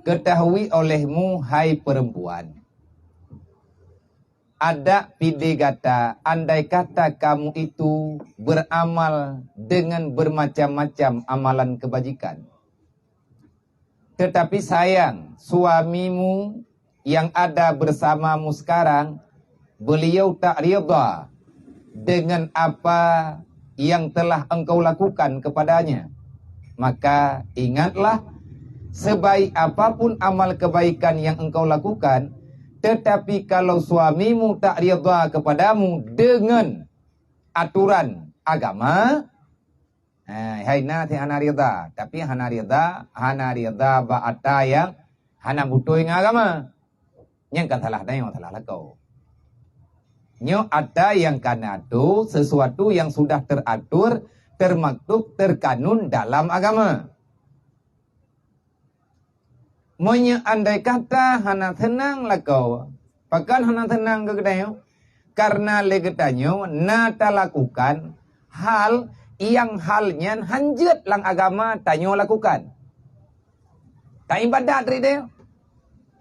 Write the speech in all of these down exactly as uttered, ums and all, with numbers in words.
Ketahui olehmu, hai perempuan, adak pideh gata, andai kata kamu itu beramal dengan bermacam-macam amalan kebajikan, tetapi sayang, suamimu yang ada bersamamu sekarang, beliau tak rida dengan apa yang telah engkau lakukan kepadanya. Maka ingatlah, sebaik apapun amal kebaikan yang engkau lakukan, tetapi kalau suamimu tak rida kepadamu dengan aturan agama, ha, hai na si hana rida, tapi hana rida, hana rida bak ata yang hana beutôi ngon agama. Nyan kan salah tanyoe, salah lakoe. Nyoe ata nyang ka na tu sesuatu yang sudah teratur, termaktub, terkanun dalam agama. Meunyoe andai kata hana seunang lakoe, pakon hana seunang keu geutanyoe? Karena lé geutanyoe na talakukan hal nyang hal nyan hanjeuet lam agama tanyoe lakukan. Taibadat ri deh.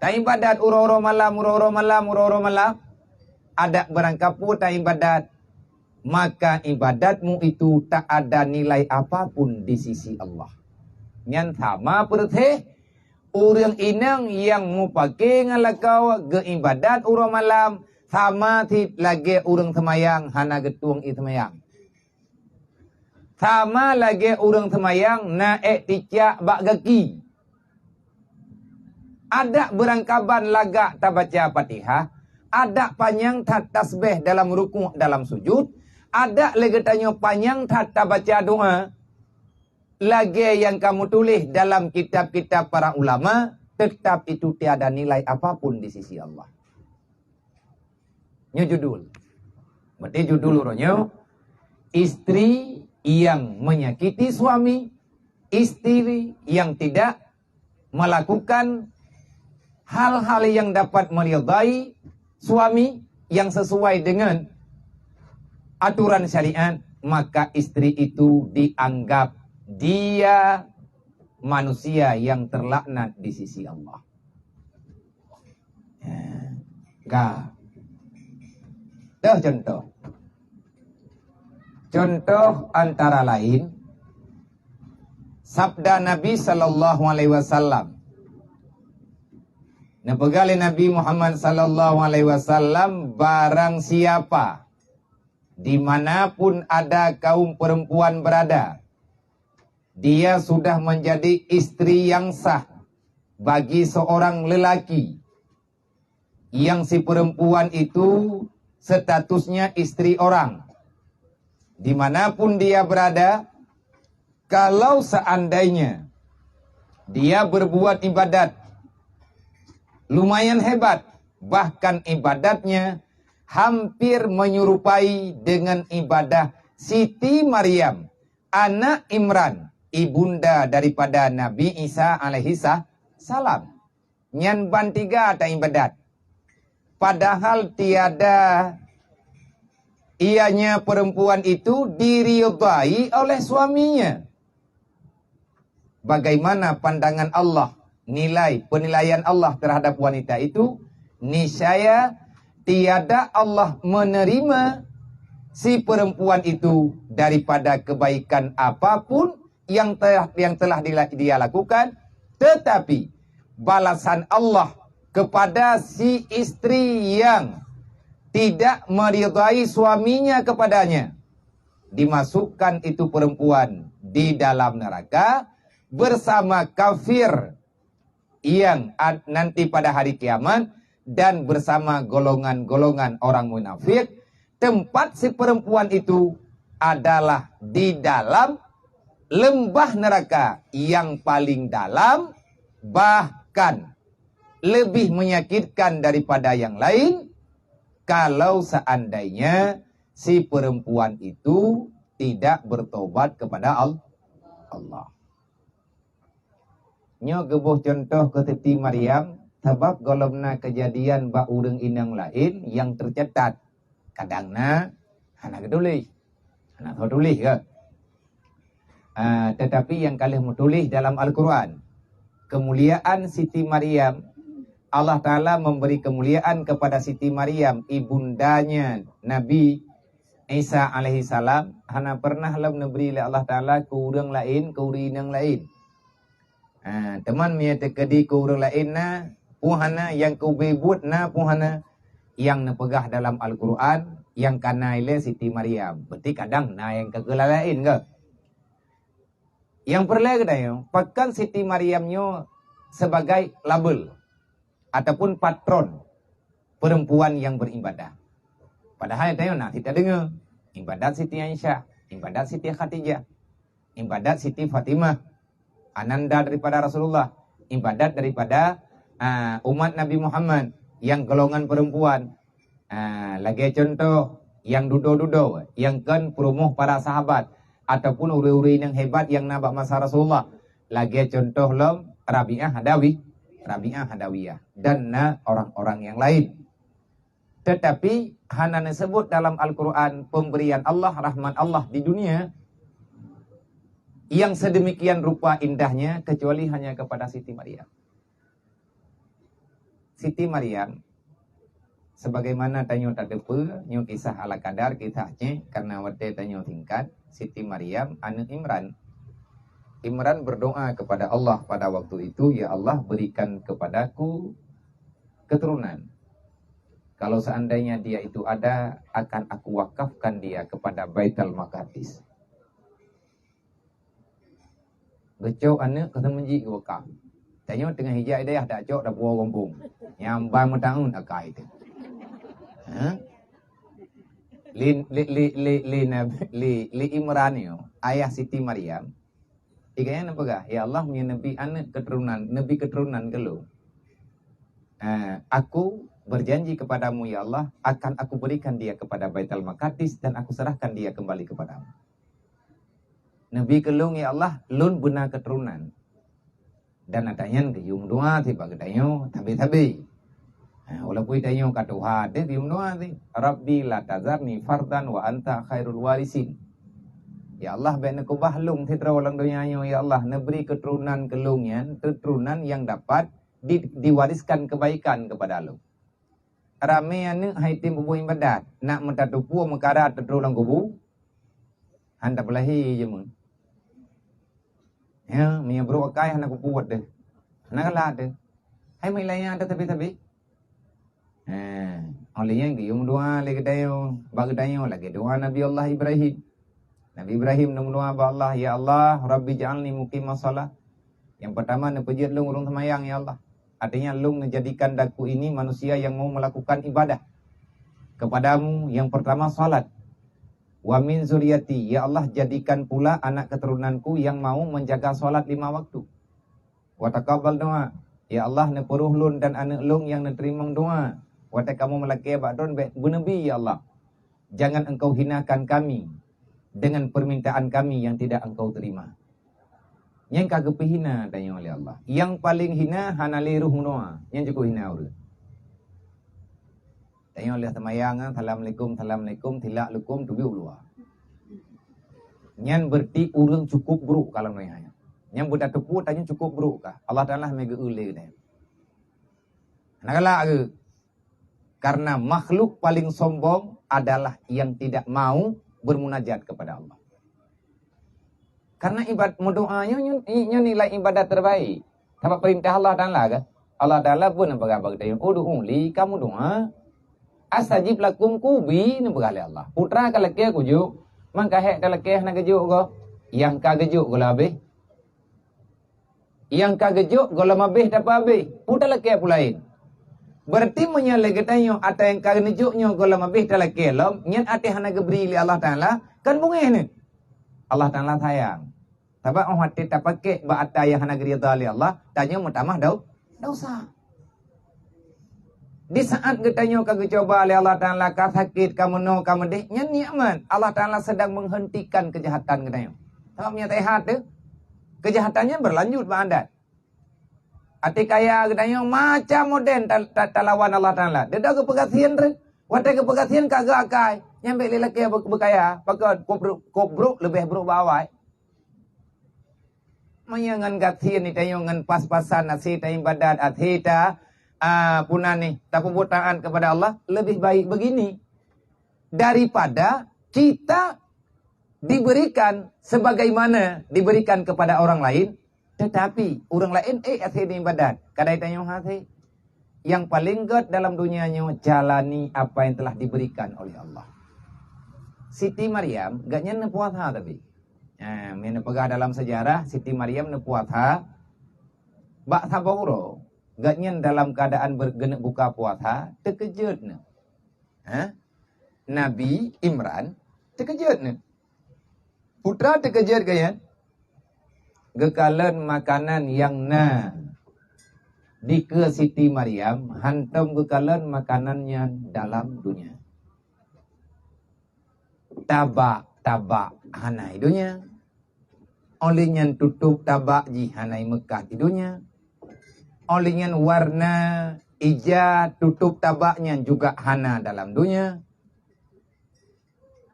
Taibadat uroe-uroe malam, uroe-uroe malam, uroe-uroe malam. Adak beurangkapeue taibadat, maka ibadatmu itu tak ada nilai apapun di sisi Allah. Nyan sama peureuséh ureuëng inong nyang mupake ngon lakoe geuibadat uroe malam, sama cit lagée ureuëng seumayang hana geutueng ie seumayang. Sama lagée ureuëng seumayang na ék ticak bak gaki. Adak beurangkaban lagak tabaca Fatihah, adak panyang that tasbéh dalam rukuk, dalam sujud, adak lé geutanyoe panyang that tabaca doa, lagée nyang ka meutuléh dalam kitab-kitab para ulama, teutap itu tiada nilai apapun di sisi Allah. Nyoe judul. Berarti judul uroe nyoe, istri yang menyakiti suami, istri yang tidak melakukan hal-hal yang dapat meridai suami yang sesuai dengan aturan syariat, maka istri itu dianggap dia manusia yang terlaknat di sisi Allah. Ka. Toh contoh. Contoh antara lain sabda Nabi sallallahu alaihi wasallam. Neupeugah lé Nabi Muhammad sallallahu alaihi wasallam, barang siapa di mana pun ada kaum perempuan berada, dia sudah menjadi istri yang sah bagi seorang lelaki yang si perempuan itu statusnya istri orang. Di mana pun dia berada, kalau seandainya dia berbuat ibadat lumayan hebat, bahkan ibadatnya hampir menyerupai dengan ibadah Siti Maryam, anak Imran, ibunda daripada Nabi Isa alaihi sa-, salam. Nyan ban tiga taibadat. Padahal tiada ianya perempuan itu diridai oleh suaminya. Bagaimana pandangan Allah, nilai, penilaian Allah terhadap wanita itu? Niscaya tiada Allah menerima si perempuan itu daripada kebaikan apapun yang telah, yang telah dila-, dia lakukan, tetapi balasan Allah kepada si istri yang tidak meridai suaminya kepadanya, dimasukkan itu perempuan di dalam neraka bersama kafir yang ad-, nanti pada hari kiamat dan bersama golongan-golongan orang munafik. Tempat si perempuan itu adalah di dalam lembah neraka yang paling dalam, bahkan lebih menyakitkan daripada yang lain kalau seandainya si perempuan itu tidak bertobat kepada Al-, Allah. Nyoe geuboh contoh keu Siti Maryam, sabab gohlom na keujadian bak ureuëng inong laén nyang teucatat. Kadang na hana geutuléh. Hana soe tuléh keu? Ah, tetapi nyang ka lheueh meutuléh dalam Al-Quran. kemuliaan Siti Maryam, Allah Taala memberi kemuliaan kepada Siti Maryam, ibundanya Nabi Isa alaihissalam, hana pernah lom neubri lé Allah Taala keu ureuëng laén, keu ureuëng inong laén. Ha, teuma meunyoe teukeudi keu ureuëng laén na, peue hana, nyang keu ubé buet na, peue hana, nyang neupeugah dalam Al-Quran, nyang ka na ilée Siti Maryam. Berarti kadang na nyang ka geulaén, ke? Nyang peureulée geutanyoe, pakon Siti Maryam nyoe sebagai label ataupun patron perempuan yang beribadah? Padahai tanyoe na cit tadeungoe, ibadat Siti Aisyah, ibadat Siti Khadijah, ibadat Siti Fatimah, ananda daripada Rasulullah, ibadat daripada, ah, umat Nabi Muhammad yang golongan perempuan. Ah, lagée contoh nyang dudoe-dudoe, nyang kon peurumoh para sahabat, ataupun ureuëng-ureuëng nyang hebat nyang na bak masa Rasulullah. Lagée contoh lom Rabi'ah Adawi, Rabi'ah Adawiyah, dan na orang-orang yang lain. Tetapi hana neusebut dalam Al-Quran pemberian Allah, rahmat Allah di dunia yang sedemikian rupa indahnya kecuali hanya kepada Siti Maryam. Siti Maryam, sebagaimana tanyoe tateupeue, nyoe kisah ala kadar, kisah Aceh, karena watée tanyoe singkat, Siti Maryam aneuëk Imran. Imran berdoa kepada Allah pada waktu itu, "Ya Allah, berikan kepadaku keturunan. Kalau seandainya dia itu ada, akan aku wakafkan dia kepada Baitul Maqdis." Geucok aneuëk keu seumeujik geuwakaf. Tanyoe teungoh ijak i dayah, dak cok dapu gampông. Nyang ban meutaun akai teuh. Ha? Li, li, li, li, li, Nabi, li, li Imran nyoe, ayah Siti Maryam, gobnyan neupeugah, "Ya Allah, meunyoe neubi aneuëk keuturonan, neubi keuturonan keu lôn, eh, aku berjanji kepadamu, ya Allah, akan aku berikan dia kepada Baitul Maqdis dan aku serahkan dia kembali kepadamu." Neubi keu lôn, ya Allah, lôn beuna keuturonan. Dan ata nyan geuyue meudoa sibak geutanyoe sabe-sabe. Ha, walaupun tanyoe ka tuha teuh geuyue meudoa sih, "Rabbi la tazarni fardan wa anta khairul warisin." Ya Allah, bék neukeubah lôn sidroe lam donya nyoe, ya Allah, neubri keuturonan keu lôn nyan, keuturonan nyang dapat di, diwariskan kebaikan kepada lôn. Ramé aneuëk hai tem peubuet iébadat, nak meutateupeue meukara teutroh lam kubu, han tapeulahé jeumeuet. Ya, meunyoe brok akai hana kupuet deh. Hana galak deh. Hai meuilaya deh sabe-sabe. Eh, oleh nyan geuyue meudoa lé geutanyoe, bak geutanyoe lagée doa Nabi Allah Ibrahim. Nabi Ibrahim neumeudoa bak Allah, "Ya Allah, Rabbi ja'alni muqimas shalah." Nyang pertama, neupeujeuet lôn ureuëng seumayang, ya Allah. Artinya, lôn neujadikan daku ini manusia yang mau melakukan ibadah kepadamu, yang pertama salat. Wa min zuriati, ya Allah, jadikan pula anak keturunanku yang mau menjaga salat lima waktu. Wa taqabbal doa, ya Allah, neupeureuh lôn dan aneuëk lôn nyang neuteurimong doa. Watée kamoe meulakée bak droen bék beuneubi, ya Allah. Jangan Engkau hinakan kami dengan permintaan kami yang tidak Engkau terima. Nyang ka geupeuhina tanyoe lé Allah. Nyang paleng hina hana lé roh meudoa. Nyang cukup hina ureuëng. Tanyoe lheueh seumayang, "Assalamualaikum, assalamualaikum," tilak lukum teubiet u luwa. Nyan berarti ureuëng cukup buruk ka lam donya nyoe. Nyang beutateupeue tanyoe cukup buruk ka. Allah Taala meugeue lé geutanyoe. Hana galak geuh. Karena makhluk paling sombong adalah yang tidak mau bermunajat kepada Allah. Karena ibad-, meudoa nyoe, nyoe, nyoe nilai ibadat terbaik. Sabab perintah Allah Taala kan? Allah Taala pun neupeugah bak geutanyoe, "Ud'uni," kamu doa. "Astajib lakum," kubi, neupeugah lé Allah. Putra ka lakée kujok, mangka hék ka lakée hana geujok goe. Nyang ka geujok gohlom habéh. Nyang ka geujok gohlom habéh tapeuhabéh, peue talakée peue laén. Berarti meunyoe lé geutanyoe ata nyang ka neujok nyoe gohlom habéh talakée lom, nyan até hana geubri lé Allah Taala, kan beungéh nyoe. Allah Taala sayang. Sabab óh watée tapakék bak ata nyang hana geuridha lé Allah, tanyoe meutamah dau-, desya. Di saat geutanyoe ka geucuba lé Allah Taala, ka sakét, ka meunoe, ka meudeh, nyan nikmat. Allah Taala sedang menghentikan kejahatan geutanyoe. Sabab meunyoe teuhat teuh, kejahatan nyan berlanjut bak adat. Até kaya geutanyoe macam model ta-, ta-, talawan Allah Taala. Deungon geupeugasien teuh. Watée geupeugasien ka geuakai, nyan bék lé lakée beu-, beukaya, pakon kop brok, kop brok leubeh brok bak awai. Meunyoe ngon gasien tanyoe ngon pas-pasan até taibadat, até ta, a, puna nih, tapeubuet taat kepada Allah, lebih baik begini daripada kita diberikan sebagaimana diberikan kepada orang lain, tetapi ureuëng laén, eh, até ibadat, kadai tanyoe hase. Nyang paleng gét dalam dunia nyoe, jalani apa yang telah diberikan oleh Allah. Siti Maryam, gobnyan neupuasa tapi. Ha, meunyoe neupeugah dalam sejarah, Siti Maryam neupuasa bak saboh uroe. Gobnyan dalam keadaan ber-, geuneuk buka puasa, teukeujot neu. Ha? Nabi Imran teukeujot neu. Putra teukeujot gobnyan. Geukalon makanan nyang na dikeue Siti Maryam, hantom geukalon makanan nyan dalam dunia. Tabak-tabak hana i donya. Óh lheueh nyan tutôp tabak jih hana i meukat i donya. Óh lheueh nyan warna ija tutôp tabak nyan juga hana dalam donya.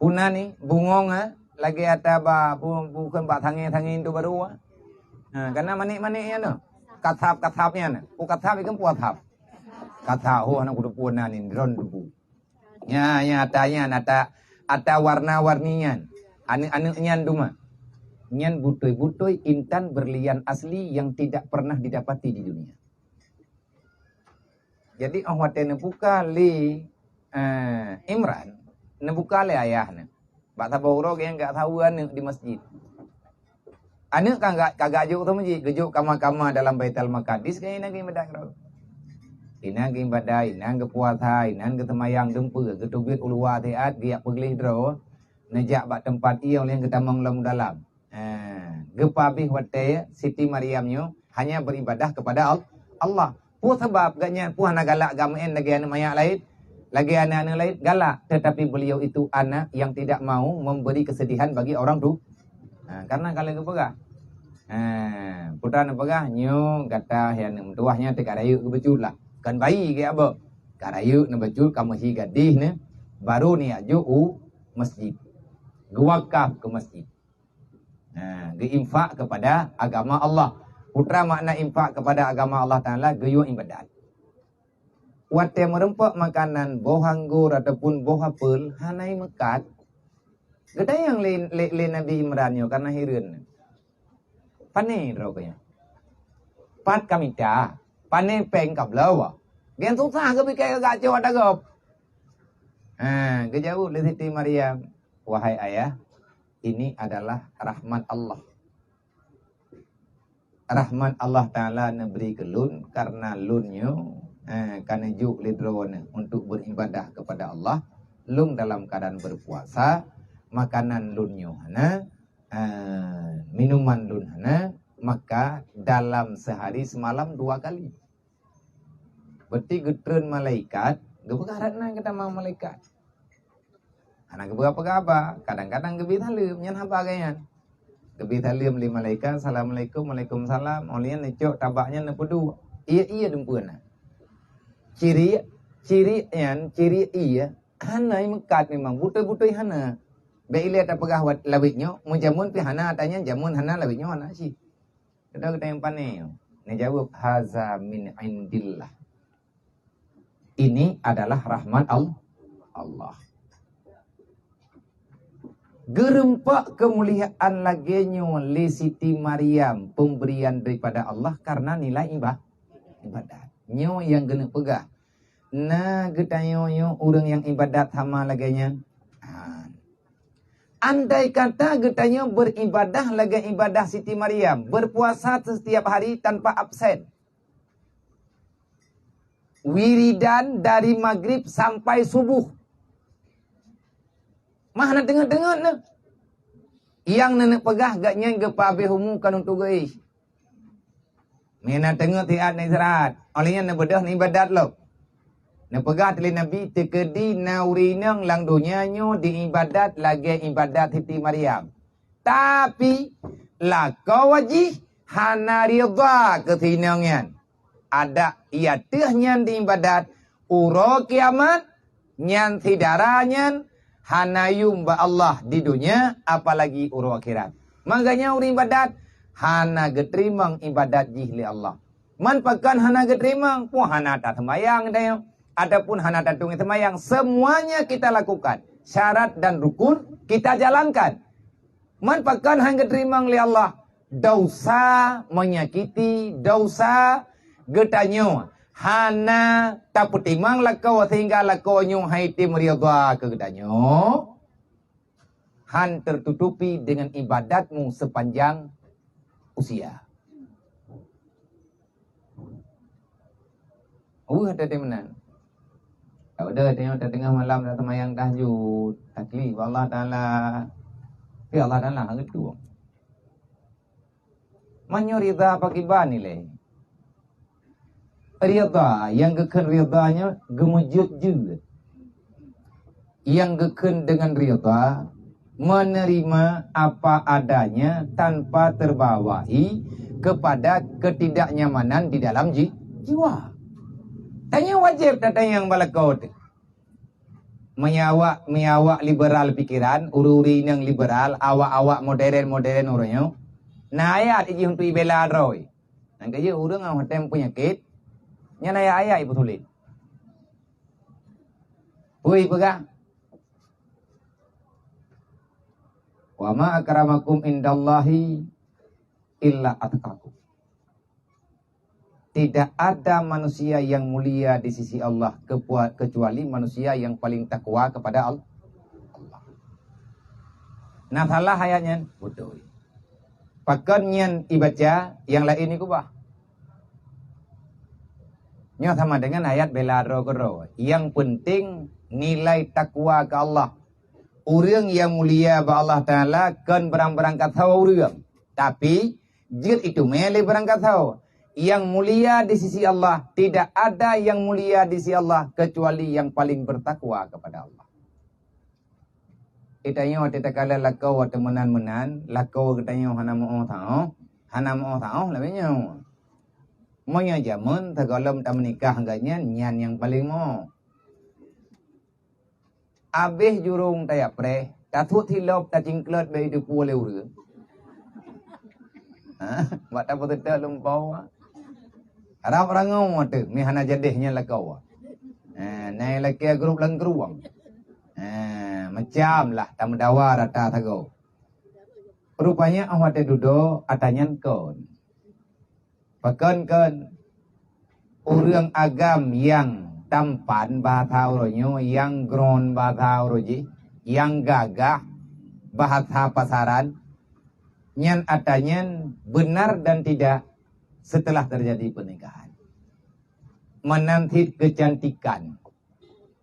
Puna ni bungong, eh, lagée ata ba bu-, bukon bak sangé-sangé tu baru, eh. Ha, kana manék-manék nyan tu. Kasab-kasab nyan. Pu kasab ikon pu asab. Kasab ho aneuk kudu puna ni dron tubu. Nya, nya ata nyan, ata, ata warna-warni nyan. Aneuk-aneuk nyan duma. Nyan butôi-butôi intan berlian asli yang tidak pernah didapati di dunia. Jadi, óh watée neubuka lé, eh, Imran, neubuka lé ayah neu. Bak saboh uroe gobnyan gak saweue aneuk di masjid. Aneuk kan gak, ka gak jok u masjid, geujok kama-kama dalam Baitul Maqdis, kan inan geuibadat keudroe. Inan geuibadat, inan geupuasa, inan geuseumayang dumpeue, geuteubiet u luwa siat, geujak peugleh droe, neujak bak teumpat ié lheueh geutamong lom dalam. Ha, geupabeh watée Siti Maryam nyoe hanya beribadah kepada Al-, Allah. Peue sabab gobnyan peue hana galak gameu'en lagée aneuk manyak laén, lagée aneuk-aneuk laén? Galak, tetapi beliau itu anak yang tidak mau memberi kesedihan bagi orang tu. Ha, karena kalau geupeugah, ha, putra neupeugah, "Nyoe gata hai aneuk meutuwah nyan teuka rayeuk geubeujeuet lah." Kan bayi geuyak bak. Ka rayeuk neubeujeuet ka meuhi gadéh neu, baru neujak jok u masjid. Geuwakaf keu masjid. Ha, geuinfak kepada agama Allah. Putra makna infak kepada agama Allah Taala, geuyue ibadat. Watée meurumpok makanan boh anggor ataupun boh apel hana i meukat, geutanyong lé, lé, lé Nabi Imran nyoe karena hireuen. Pane droe geuh nyan? Pat ka mita, pane péng ka bloe. Geuh susah geupike gak cok ata gob. Ha, geujaweueb lé Siti Maryam, "Wahai ayah, ini adalah rahmat Allah. Rahmat Allah Taala neubri keu lôn karena lôn nyoe, eh, ka neujok lé droeneuh untuk beribadah kepada Allah, lôn dalam keadaan berpuasa, makanan lôn nyoe hana, eh, minuman lôn hana, maka dalam sehari semalam dua kali." Berarti geutreun malaikat, geupeugah rot na geutamong malaikat. Hana geupeugah-peugah haba, kadang-kadang geubri saleuem, nyan haba geuh nyan. Geubri saleuem lé malaikat, "Assalamualaikum." "Waalaikumsalam." Óh lheueh nyan neucok tabak nyan neupeuduek. Ié-ié dumpeue na. Ciri, ciri nyan, ciri ié hana i meukat memang, butôi-butôi hana. Bék ilée tapeugah wat lawét nyoe, meujameun pih hana ata nyan, jameun hana lawét nyoe hana cit. Keudroe geutanyoe pane nyoe? Neujaweueb, "Haza min indillah." Ini adalah rahmat Al-, Allah. Geureumpok keumuliaan lagée nyoe lé Siti Maryam, pemberian daripada Allah karena nilai iba-, ibadat. Nyoe nyang geuneuk peugah, na geutanyoe nyoe ureuëng nyang ibadat sama lagée nyan? Han. Andai kata geutanyoe beribadah lagée ibadah Siti Maryam, berpuasa setiap hari tanpa absen, wiridan dari maghrib sampai subuh, mah na teungeut-teungeut na. Nyang neuneuk peugah gobnyan geupabeh umu ka lôn tugoe. Meunan teungeut siat na istirahat, óh lheueh nyan neubeudôh na ibadat lom. Neupeugah lé Nabi, teukeudi na ureuëng inong lam donya nyoe diibadat lagée ibadat Siti Maryam, tapi lakoe jih hana ridha keu si inong nyan. Adak i ateueh nyan diibadat, uroe kiamat nyan si dara nyan hana yum bak Allah di donya, apalagi uroe akhirat. Makanya ureuëng ibadat hana geuteurimong ibadat jih lé Allah. Man pakon hana geuteurimong? Peue hana taseumayang geutanyoe, ataupun hana tatueng seumayang, semuanya kita lakukan, syarat dan rukun kita jalankan. Man pakon hana geuteurimong lé Allah? Dosa menyakiti, dosa geutanyoe hana tapeutimang lakoe sehingga lakoe nyoe han item ridha keu geutanyoe, han tertutupi dengan ibadatmu sepanjang usia. Weueh teuh meunan. Tak ada tengok, tak tengah malam, tak semayang tahajud, takli bak Allah Taala. Tapi Allah Taala hana geuteueng. Meunyoe ridha pakiban ilée. Ridha, nyang geukheun ridha nyoe geumeujeuet-jeuet. Nyang geukheun dengan ridha, menerima apa adanya tanpa terbawahi kepada ketidaknyamanan di dalam ji-, jiwa. Tanyoe wajéb tatanyong bak lakoe teuh. Meunyoe awak, meunyoe awak liberal pikiran, ureuëng-ureuëng nyang liberal, awak-awak modern-modern uroe nyoe, na ayat jih untuk ibela droe. Nyang keu jeuet ureuëng nyang watée peunyakét, nyan ayat-ayat ipeutuléh. Peue ipeugah? "Wa ma akramakum indallahi illa atqakum." Tidak ada manusia yang mulia di sisi Allah kepua-, kecuali manusia yang paling takwa kepada Al-, Allah. Nah, salah ayat nyan? Beutôi. Pakon nyan ibaca, nyang laén ikeubah. Nyoe sama dengan ayat bela droe keudroe. Yang penting nilai takwa ke Allah. Ureuëng nyang mulia bak Allah Taala kon barang-barang kasoe ureuëng, tapi jeuet iteumé lé barang kasoe. Yang mulia di sisi Allah, tidak ada yang mulia di sisi Allah kecuali yang paling bertakwa kepada Allah. Geutanyoe watée takalon lakoe watée meunan-meunan, lakoe geutanyoe hana meuoh saoh, hana meuoh saoh lagée nyoe. Meunyoe jameun sigohlom tameunikah geuh nyan, nyan nyang paleng meuoh. Abéh jurông tajak preh, tasuet silop tacingklot bak ié teupeu lé ureuëng. Ha, bak tapeuteuteuek lumpau. Harab rangoe teuh, meuhana jadéh nyan lakoe. Ha, na lakée grup lam krueng. Ha, macam lah tameudawa rata sagoe. Rupanya 'oh watée dudoe ata nyan kon. Pakon kon? Ureuëng agam nyang tampan bahasa uroe nyoe, nyang gron bahasa uroe jih, nyang gagah bahasa pasaran, nyan ata nyan benar dan tidak setelah terjadi pernikahan. Meunan cit keucantikan.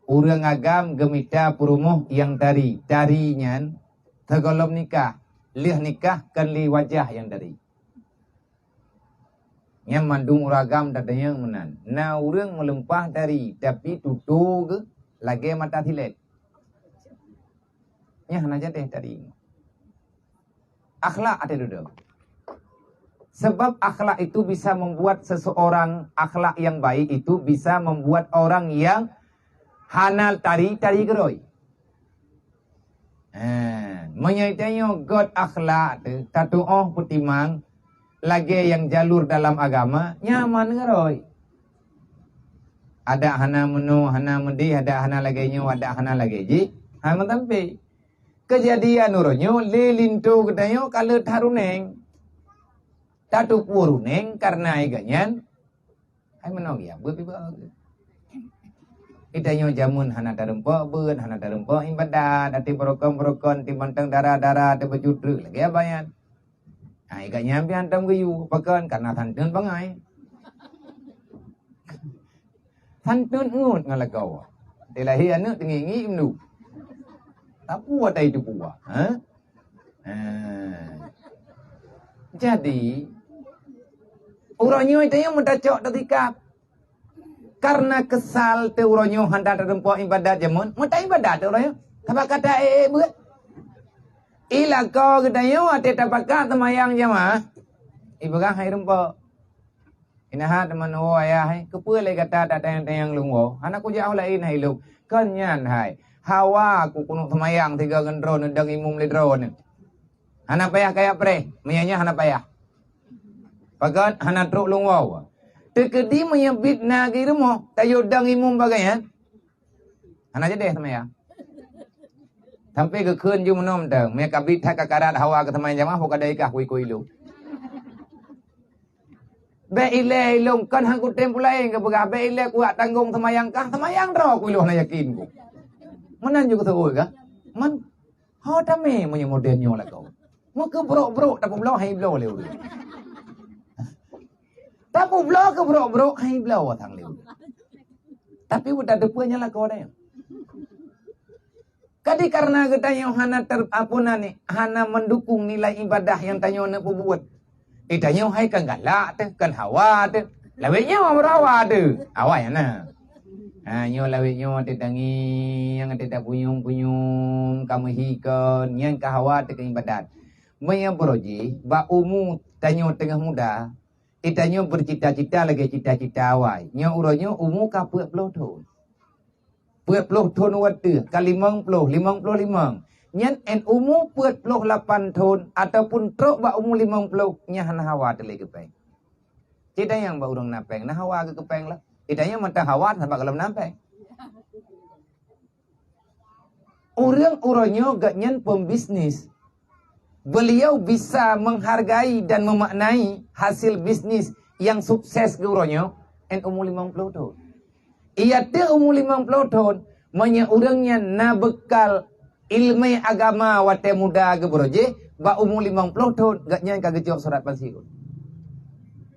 Ureuëng agam geumita peurumoh nyang tari. Tari nyan sigohlom nikah, lheueh nikah kon lé wajah nyang tari. Nyan mandum ureuëng agam tatanyong meunan. Na ureuëng meulimpah tari, tapi tutoe geuh lagée mata silét. Nyan hana jadéh tari. Akhlak watée dudoe. Sebab akhlak itu bisa membuat seseorang, akhlak yang baik itu bisa membuat orang yang hana tari, tari keudroe. Ha, meunyoe tanyoe göt akhlak teuh, tatuoh peutimang lagée nyang jalur dalam agama, nyaman keudroe. Adak hana meunoe, hana meudeh, adak hana lagée nyoe, adak hana lagée jih, hana meutampe. Keujadian uroe nyoe lé linto geutanyoe ka le that runeng. Tateupeue runeng kareuna ié geuh nyan hai meunoe geujak beuet piba. Geutanyoe jameun hana tareumpok beuet, hana tareumpok iébadat, até beurokon-beurokon, até mantong dara-dara, até beucut treuk lagée abah nyan. Hai geuh nyan pih hantom geuyue, pakon? Kareuna santeun bangai. Santeun ngon ngon lagoe. Dilahé aneuëk teungiek-ngiek meundu. Tapu atai teupua, ha? Ha. Jadi, uroe nyoe tanyoe meutacok teutikab. Kareuna keusal teuh uroe nyoe hana tareumpok iébadat jameun, meutaiébadat teuh uroe nyoe. Sabab ka ta ék-ék beuet. Ilakoe geutanyoe watée tapakat seumayang jamaah, ipeugah hai reumpok. Inaha teuma neuwoe ayah hai, keupeue lé gata tatanyong-tanyong lôn woe? Hana kujak ho laén hai lôn. Kon nyan hai, hawa ku keuneuk seumayang sigoe ngon droeneuh dong imum lé droeneuh. Hana payah kajak preh, meunyoe nyan hana payah. Bahkan hana trok lôn woe. Teukeudi meunyoe bit na geurumoh, tayue dang imum bagai nyan. Hana jadeh seumayang. Sampai geukheun ju meunoe mantong. Meunyoe ka bit that ka karat hawa keu seumayang jamaah, ho ka dai kah kui-kui lôn. Bék ilée ilôn kon han kutem peulaén geupeugah, bék ilée kuat tanggong seumayang kah, seumayang droe ku ilôn hana yakin ku. Meunan ju geuseuôt kah? Man, ho tamé meunyoe model nyoe lakoe. Meukeubrok-brok tapubloe hai bloe lé ureuëng. Tapubloe keubrok-brok hai bloe watang lé ureuëng. Tapi udah depan nyang lakoe deh. Kadi karena geutanyoe hana ter-, apa nan ni, hana mendukung nilai ibadah nyang tanyoe neuk peubuet. Eh, tanyoe hai kan galak teuh, kan hawa teuh. Lawét nyoe beurawa teuh. Awai hana. Ha, nyoe lawét nyoe teuh tangieng, teuh tapunyueng-punyueng, ka meuhi kon, nyan ka hawa teuh keu ibadat. Meunyoe beurojih, bak umu tanyoe teungoh muda, eh, tanyoe bercita-cita lagée cita-cita awai. Nyoe uroe nyoe umu ka peuet ploh thon. Peuet ploh thon watée ka limong ploh, limong ploh limong. Nyan en umu peuet ploh lapan thon ataupun trok bak umu limong ploh, nyan hana hawa teuh lé keu péng. Cit tanyong bak ureuëng na péng, na hawa geuh keu péng lah. Cit tanyong mantong hawa sabab gohlom na péng. Ureuëng uroe nyoe geuhnyan pembisnis. Beliau bisa menghargai dan memaknai hasil bisnis yang sukses geuh uroe nyoe en umu limong ploh thon. Ia teuh umu limong ploh thon, meunyoe ureuëng nyan na beukal iéleumé agama watée muda geuh beurojih, bak umu limong ploh thon geuhnyan ka geucok surat pensiun.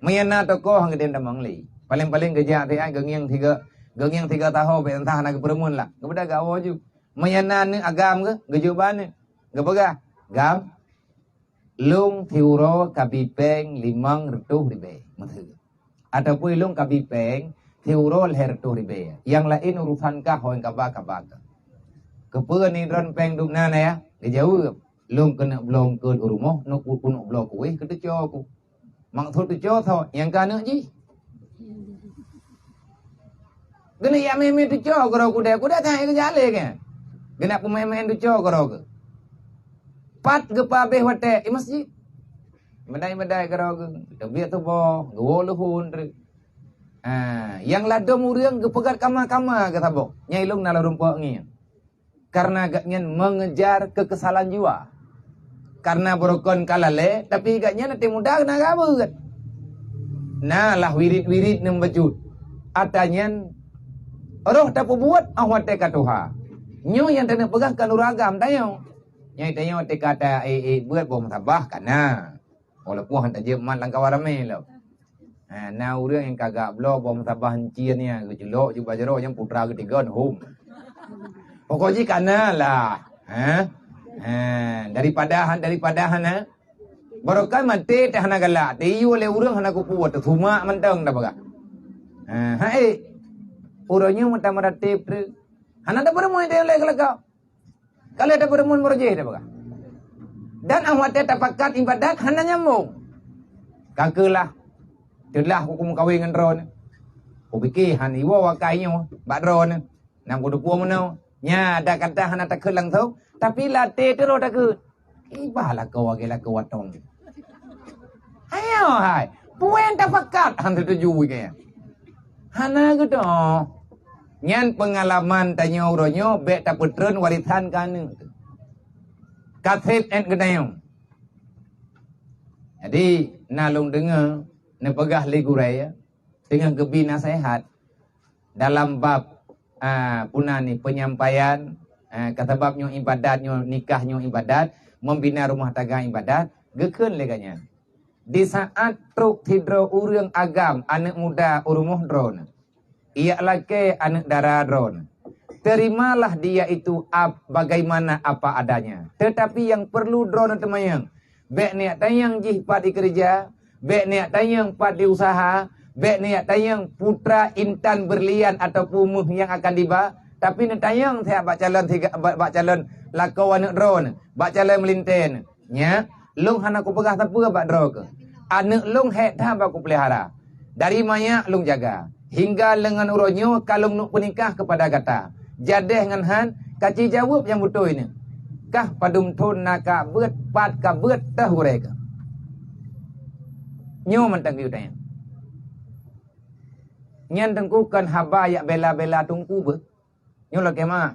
Meunyoe na tokoh han geudeh tamong lé, paléng-paléng geujak siat geungieng tiga, geungieng tiga tahun bék entah hana geupeureumeun lah. Geubeudôh gawoe ju. Meunyoe na aneuëk agam geuh, geujok bak aneuëk. Geupeugah, "Gam, lôn siuroe kabi péng limong reutôh ribée." Meuteue. Ataupun lôn kabi péng siuroe lhée reutôh ribée. Nyang laén urusan kah, ho nyang kaba, kaba kah. Keupeue ni droen péng dum na, na ya? Geujaweueb, "Lôn keuneuk bloe eungkôt u rumoh, neuk u-, keuneuk bloe kuéh keu teucoe ku." Maksud teucoe tho, nyang ka aneuëk jih. Geuneuk jak mé-mé teucoe keudroe kudée, kudée that geujak lé keu. Geuneuk peumé-mé teucoe keudroe keu. Pat geupabéh watée i masjid. Meudai-meudai keudroe keu. Teubiet tuboh, geuwoe leuhon treuk. Ha, nyang ladom ureuëng geupeugét kama-kama geuh saboh. Nyai lôn na lôn rumpok ngieng. Karena geuhnyan mengejar kekesalan jiwa. Karena beurukon ka lalée, tapi geuhnyan até muda na gabeuet. Na lah wirit-wirit neumeubacut. Ata nyan roh tapeubuet óh watée ka tuha. Nyoe nyang taneuk peugah ka nuragam tanyoe. Nyai tanyoe teuka ta ék-ék beuet boh musabah ka na. Walaupun han tajeuet mat lam kawan ramé lom. Ha, na ureuëng nyang ka gak bloe boh musabah encien nyan, geuculok jubah jaroe nyang putra geutiga hom. Pokok jih ka na lah. Ha? Ha, daripada han, daripada hana. Barokah maté teuh hana galak, tiyue lé ureuëng hana kupu, teusumak mantong dah bagah. Ha, hai. Ureuëng nyoe meutamah ratéb treuk. Hana tapeureumeun teuh lé keulakau. Ka lheueh tapeureumeun beurojih dah bagah. Dan óh watée tapakat ibadat hana nyambong. Ka keulah, teulah ku meukawen ngon droeneuh. Kupike han iwoe wakai nyoe bak droeneuh. Nam kuteupeue meunoe. Nya, ada kata hana takheun langsong, tapi lam até teuh roh takheun. Ibah lakoe lagée lakoe watong. Ayo hai, peue nyang tapakat han teutuju keu nyan. Hana geudoh. Nyan peungalaman tanyoe uroe nyoe bék tapeutreun warésan keu aneuëk teuh. Ka seb ék geutanyoe. Jadi, na lôn deungoe neupeugah lé gurée, teungoh geubi naseuhat dalam bab, a, puna ni, penyampaian, a, ka sabab nyoe ibadat, nyoe nikah, nyoe ibadat, membina rumah tangga ibadat, geukheun lé geuhnyan. Di saat trok sidroe ureuëng agam aneuëk muda u rumoh droeneuh, iyak lakée aneuëk dara droeneuh, terimalah dia itu ap-, bagaimana apa adanya. Tetapi nyang perlu droeneuh teumanyong, bék neujak tanyong jih pat jikeureuja, bék neujak tanyong pat jiusaha, bék neujak tanyong putra intan berlian ataupun méuh nyang akan jiba, tapi neutanyong siat bak calon siga-, bak, bak calon lakoe aneuëk droeneuh, bak calon meulintée neuh. Nyak, lôn hana kupeugah sapeue bak droe keuh. Aneuëk lôn hék that bak kupeulihara. Dari manyak lôn jaga, hingga leungon uroe nyoe ka lôn neuk peunikah keupada gata. Jadeh ngon han, ka ci jaweueb nyang beutôi neuh. Kah padum thon na ka beuet, pat ka beuet teuh gurée keuh. Nyoe mantong geuyue tanyong. Nyan teungku kon haba yak bela-bela teungku beuh. Nyoe lakée meu'ah.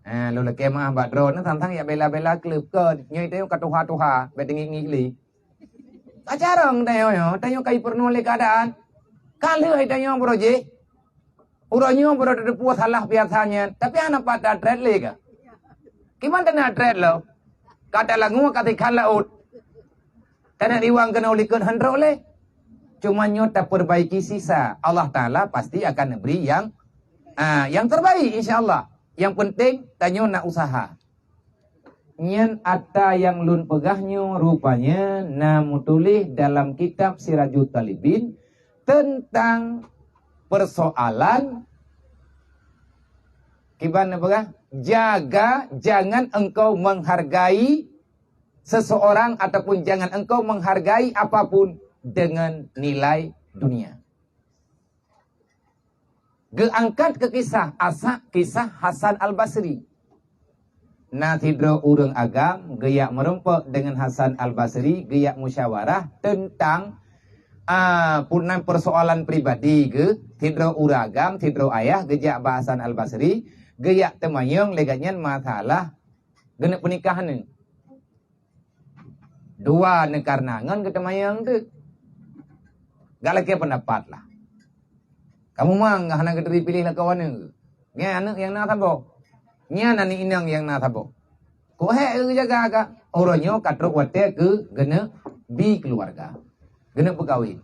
Ha, lôn lakée meu'ah bak droeneuh, sang-sang yak bela-bela kleueb kon. Nyoe tanyoe ka tuha-tuha, bék teungiek-ngiek lé. Ka carông tanyoe nyoe, tanyoe ka jipeurunoe lé keuadaan. Ka lheueh tanyoe baroe jih. Uroe nyoe baroe tateupeue salah biasa nyan, tapi hana pat tatrét lé ka. Kiban tana trét lom. Ka talangue ka sikhan laôt. Tana iwang keunoe likot hán trok lé. Cuma nyoe tapeurbaiki sisa. Allah Taala pasti akan neubri nyang, ah, nyang terbaik, insya Allah. Nyang penting tanyoe na usaha. Nyan ata nyang lôn peugah nyoe rupanya na meutuléh dalam kitab Sirajut Talibin teuntang persoalan kiban neupeugah, jaga jangan engkau menghargai seseorang ataupun jangan engkau menghargai apapun dengan nilai dunia. Geuangkat keu kisah, asak kisah Hasan Al-Basri. Na sidroe ureuëng agam geujak meurumpok deungon Hasan Al-Basri, geujak musyawarah teuntang, a, peunan persoalan pribadi geuh, sidroe ureuëng agam, sidroe ayah geujak bak Hasan Al-Basri, geujak teumanyong lé gobnyan masalah geuneuk peunikah nyoe. Dua neukarna ngon geuteumanyong teuk. Galakée peundapat lah. Kamu mang hana geuturi piléh lakoe aneuëk. Nyan aneuëk nyang na saboh. Nyan aneuëk inong nyang na saboh. Kok hék geujaga ka? Uroe nyoe ka trok watée keu geuneuk bi keuluwarga. Geuneuk peukawen.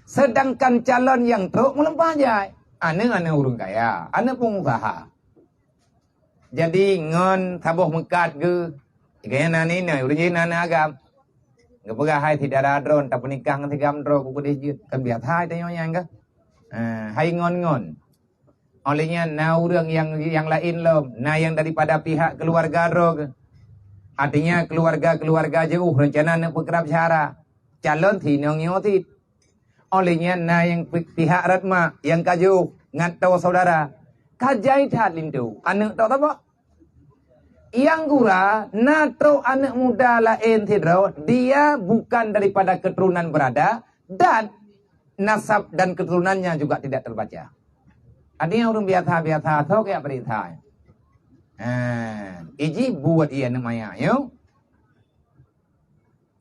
Seudangkan calon nyang trok meuleumpah jai. Aneuëk-aneuëk ureuëng kaya, aneuëk peungusaha. Jadi ngon saboh meukat geuh, gaya na nina, ureuëng jih na, na agam. Geupeugah hai syedara droe tapeunikah ngon sigam droe ku keudeh jeuet. Kan biasa hai tanyoe nyan kah? Ha, hai ngon-ngon. Oleh nyan na ureuëng nyang, nyang laén lom, na nyang daripada pihak keuluwarga droe geuh. Artinya keuluwarga-keuluwarga jeuh rencana neuk peukrab syara. Calon sinong nyoe cit. Oleh nyan na nyang pi-, pihak rot mak nyang ka jeuh ngon toe syedara. Ka jai that linto, aneuëk tok saboh. Nyang gura na trok aneuëk muda laén sidroe, dia bukan daripada keturunan berada dan nasab dan keturunannya juga tidak terbaca. Artinya ureuëng biasa-biasa, sok ya berita. Ha, iji buet iya aneuk maya nyoe.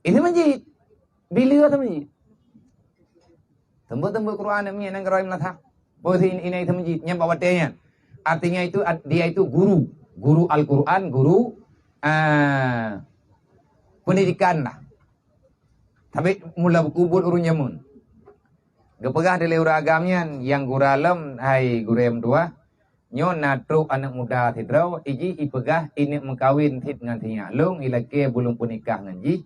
Itu masjid. Bila tu masjid? Teumbok-teumbok Quran mi nang geuroi meunasah. Boh si ini itu masjid nyang bak watée nyan. Artinya itu ad-, dia itu guru, guru Al-Quran, guru, ah, pendidikan lah. Tapi mula kubur ureuëng jameun. Geupeugah dilé ureuëng agam nyan nyang gura lom, hai gurée meutuwah, nyoe na trok aneuëk muda sidroe, iji ipeugah ineuk meukawen cit ngon sinyak lôn, ilakée bulong peunikah ngon jih,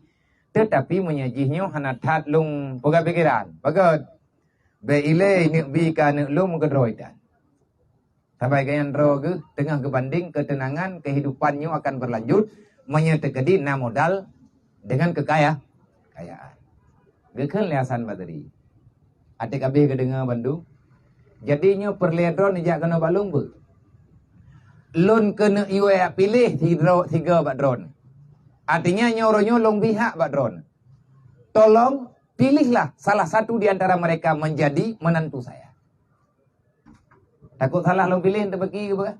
teutapi meunyoe jih nyoe hana that lôn peugah pikeran, bagot. Bék ilée ineuk bi keu aneuëk lôn meukeudroe tan. Sabai gobnyan droe geuh teungoh geubandeng keuteunangan keuhidupan nyoe akan beulanjut meunyoe teukeudi na modal deungon keukaya-, kayaan. Geukheun lé Hasan Basri. Até kabeh geudeungoe bandum. Jadi nyoe peureulée droe neujak keunoe bak lôn beuh. Lôn keuneuk yue piléh sidroe sigoe bak droeneuh. Artinya nyoe uroe nyoe lôn bri hak bak droeneuh. Tolong pilihlah salah satu di antara mereka menjadi menantu saya. Takot salah lôn piléh teubaki keu peugah.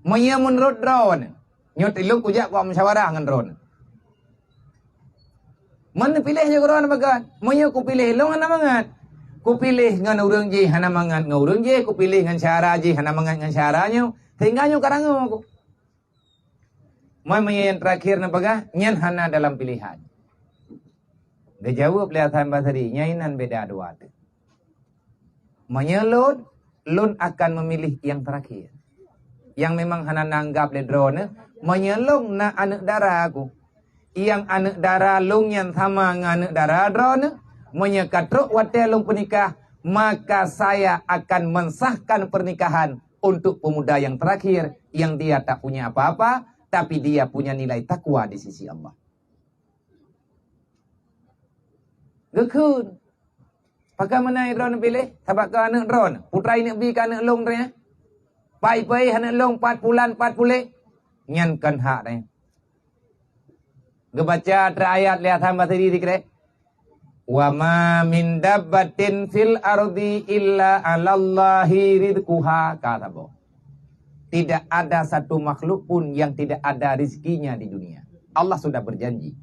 Meunyoe meunurot droeneuh, nyoe lôn kujak kujak musyawarah ngon droeneuh. Meupiléh nyoe droeneuh bagat. Meunyoe kupiléh lôn hana mangat. Kupiléh ngon ureuëng jih hana mangat ngon ureuëng jih, kupiléh ngon syedara jih hana mangat ngon syedara nyoe. Sehingga nyoe ka rangoe ku. Meunyoe nyang terakhir neupeugah, nyan hana dalam pilihan. Geujaweueb lé Hasan Basri, nyan inan beda dua teuh. Meunyoe lôn, lôn akan memilih nyang terakhir. Nyang memang hana na anggab lé droeneuh, meunyoe lôn na aneuëk dara ku. Nyang aneuëk dara lôn nyan sama ngon aneuëk dara droeneuh, meunyoe ka trok watée lôn peunikah, maka saya akan mensahkan pernikahan untuk pemuda yang terakhir yang dia tak punya apa-apa, tapi dia punya nilai takwa di sisi Allah. Geukheun. Pakon meunan droeneuh piléh? Sabab keu aneuëk droeneuh. Putra ineuk bi keu aneuëk lôn droeneuh. Pai-pai aneuëk lôn pat pulan pat puléh. Nyan kon hak droeneuh. Geubaca atra ayat lé Hasan Basri sikrek. "Wa ma min dabbatin fil ardi illa 'alallahi rizquha," kata boh. Tidak ada satu makhluk pun yang tidak ada rezekinya di dunia. Allah sudah berjanji.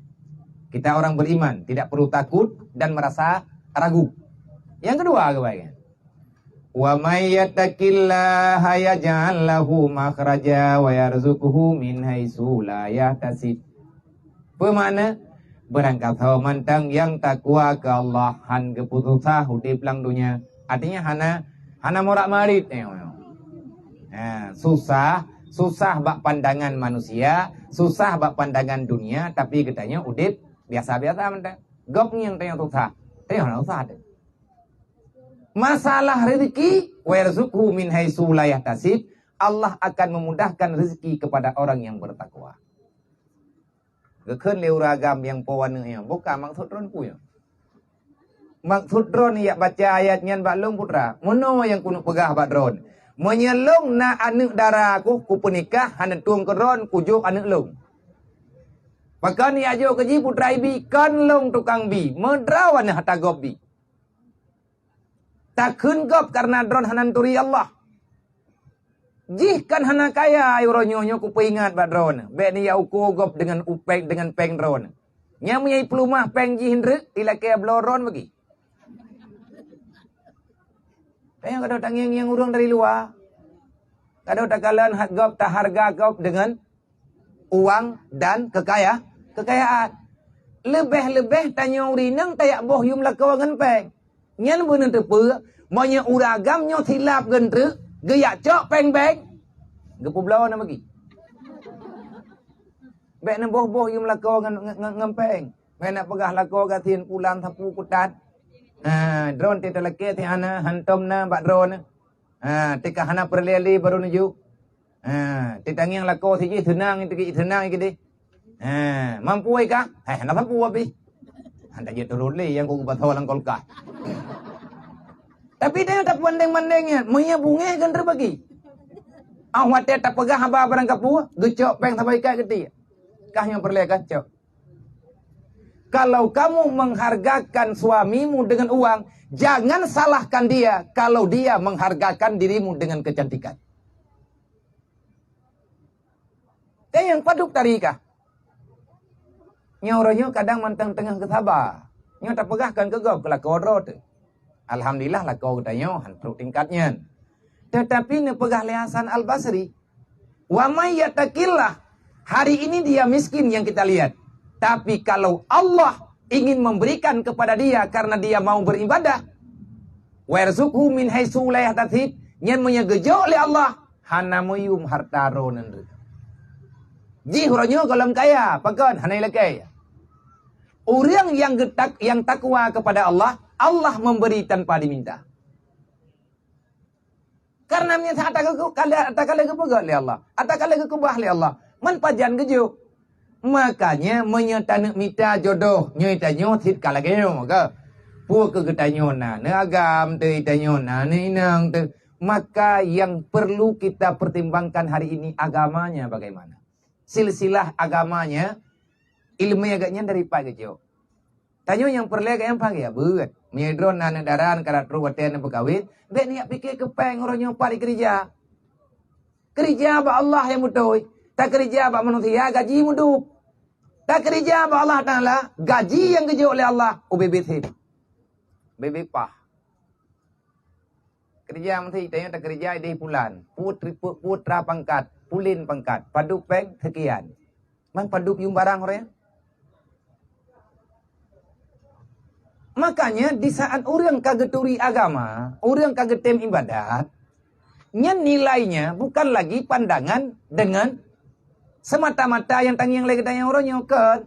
Kita orang beriman tidak perlu takut dan merasa ragu. Yang kedua, kebaikan. "Wa may yattaqillaha yaj'al lahu makhraja wa yarzuqhu min haitsu la yahtasib." Peue makna? Beurangkasoe mantong nyang takwa keu Allah hán geupeususah udeb lam donya. Artinya hana, hana morak-marit. Ha, susah, susah bak pandangan manusia, susah bak pandangan dunia, tapi geutanyoe udeb biasa-biasa mantong. Gob nyang tanyoe susah, tanyoe hana susah teuh. Masalah rezeki, "Wa yarzuqhu min haitsu la yahtasib," Allah akan memudahkan rezeki kepada orang yang bertakwa. Geukheun lé ureueng agam nyang po aneuk nyoe, buka maksud droen peue nyoe. Maksud droen yak baca ayat nyan bak lôn putra, meunoe nyang keuneuk peugah bak droen. Meunyoe lôn na aneuk dara ku, kupeunikah hana tueng keu droen, kujok aneuk lôn. Pakon yak jok keu jih putra ibi, kon lôn tukang bi, meudroe aneuk hata gob bi. Takheun gob kareuna droen hana neuturi Allah. Jih kan hana kaya, uroe nyoe nyoe kupeuingat bak droen, bék neuyak uko gob deungon upeng, deungon péng droen. Nyang meunyoe ipeuleumah péng jih hindreuk, ilakée bloe droen bagi. Tanyoe kadang tangieng-ngieng ureueng dari luwa. Kadang takalon hat gob, taharga gob deungon uang dan kekaya-, kekayaan. Leubeh-leubeh tanyoe ureueng inong tayak boh yum lakoe ngon péng. Nyan beuneuteupeu, meunyoe ureueng agam nyoe silap geunteuk, geuyak cok péng bank, geupeubloe na bagi. Bék neuboh-boh yum lakoe ngon, ngon, ngon péng. Bék na peugah lakoe gasien pulan sapu kutat. Ha, droen teutalakée teuh hana, hantom na bak droen. Ha, teuka hana peureulée lé barô neujok. Ha, teutangieng lakoe sijih seunang teuka seunang keudeh. Ha, mampu ai ka? Hai, hana sapu abih. Hana jeuet turot lé nyang kugeubah lam kulkas. Tapi tanyoe tapeuandeng-andeng nyan, meunyoe bungéh kan teubagi. Ah, watée tapeugah haba barang kapeue, geucok péng saboh ikat geuti. Kah nyang peureulée kah cok. Kalau kamu menghargakan suamimu dengan uang, jangan salahkan dia kalau dia menghargakan dirimu dengan kecantikan. Teuh nyang padub tari kah? Nyoe uroe nyoe kadang mantong teungoh geusaba. Nyoe tapeugah kon keu gob, keu lakoe droe teuh. Alhamdulillah lakoe geutanyoe han trok tingkat nyan. Tetapi neupeugah lé Hasan Al-Basri, "Wa may yattaqillah, hari ini dia miskin yang kita lihat. Tapi kalau Allah ingin memberikan kepada dia karena dia mau beribadah, wa yarzuqhu min haitsu la yahtasib, nyan meunyoe geujok lé Allah, hana meuyum harta droe nyan reuh." Jih uroe nyoe gohlom kaya, pakon hana ilakée. Ureueng nyang geutak-, nyang takwa kepada Allah, Allah memberi tanpa diminta. Karena meunyoe that ata geu-, kala-, ata ka lheueh geupeugét lé Allah, ata ka lheueh geukeubah lé Allah, man pajan geujok. Makanya meunyoe taneuk mita jodoh, nyoe tanyoe cit ka lagée nyoe ka. Peu keu geutanyoe na neuagam teuh, tanyoe na neuinong teuh, maka yang perlu kita pertimbangkan hari ini agamanya bagaimana. Silsilah agamanya, ileumé agak nyan dari pat geujok. Tanyoe nyang peureulée geuh nyang pagai abeuet. Meunyoe droe na aneuk dara ka trok watée neupeukawen, bék neujak pike keu péng uroe nyoe pat jikeurija. Keurija bak Allah nyang beutôi. Takeurija bak manusia gaji meudup. Takeurija bak Allah Taala, gaji nyang geujok lé Allah ubé bit hit. Bit-bit pah. Keurija meusi tanyoe takeurija ideh pulan, putra pangkat, pulen pangkat, padub péng seukian. Man padub yum barang uroe nyan. Makanya di saat ureueng ka geuturi agama, ureueng ka geutem ibadat, nyan nilainya bukan lagi pandangan dengan semata-mata nyang tangieng lé geutanyoe uroe nyoe kon.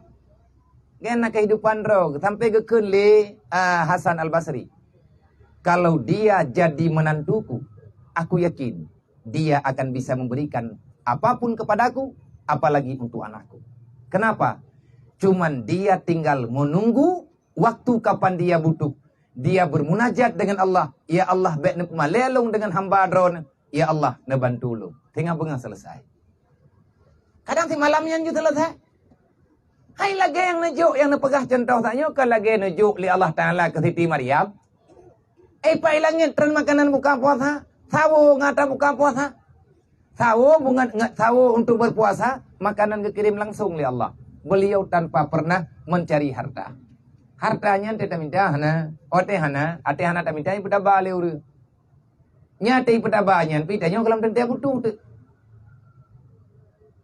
Nyan na kehidupan droe sampai geukheun lé, ah, Hasan Al-Basri, "Kalau dia jadi menantuku, aku yakin dia akan bisa memberikan apapun kepadaku, apalagi untuk anakku. Kenapa? Cuman dia tinggal menunggu waktu kapan dia butuh. Dia bermunajat dengan Allah, 'Ya Allah, bék neupeumalée lôn dengan hamba Droeneuh. Ya Allah, neubantu lôn.'" Singoh beungoh selesai. Kadang simalam nyan ju selesai. Hai lagèe nyang neujok, nyang neupeugah cuntoh tanyoe ka lagèe neujok lé Allah Taala keu Siti Maryam. Eh, pai langèt tren makanan buka puasa. Sawo ngon atra buka puasa. Sawo bungat ngat sawo untuk berpuasa, makanan geukirém langsung lé Allah. Beliau tanpa pernah mencari harta. Harta nyan teuh taminta hana, watèe hana, até hana taminta ipeutaba lé ureueng. Nyan teuh ipeutaba nyan pi tanyoe gohlom teuntèe butuh teuh.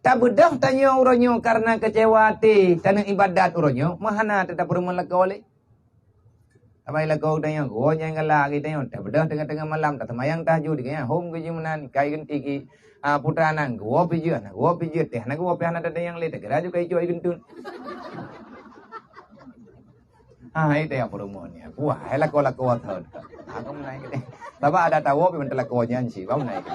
Tabeudôh tanyoe uroe nyoe kareuna keucewa até, taneuk ibadat uroe nyoe, meuhana teuh tapeurumoh lakoe lé. Sabai lakoe geutanyoe, geuwoe nyang galak geutanyoe, tabeudôh teungoh-teungoh malam, taseumayang tahajud, geutanyoe hom geuh jih meunan, kai geuntèe geuh, ah, putra nyan, geuwoe pih jeuet, hana geuwoe pih jeuet, teuh hana geuwoe pih hana tatanyong lé, tageura ju kai cok geuntôt. Ha, hai teuh nyang peurumoh nyan. Wah, hai lakoe-lakoe thon. Ha, kamoe naik. Sabab ada tawoe pih mantong lakoe nyan cit, kamoe naik.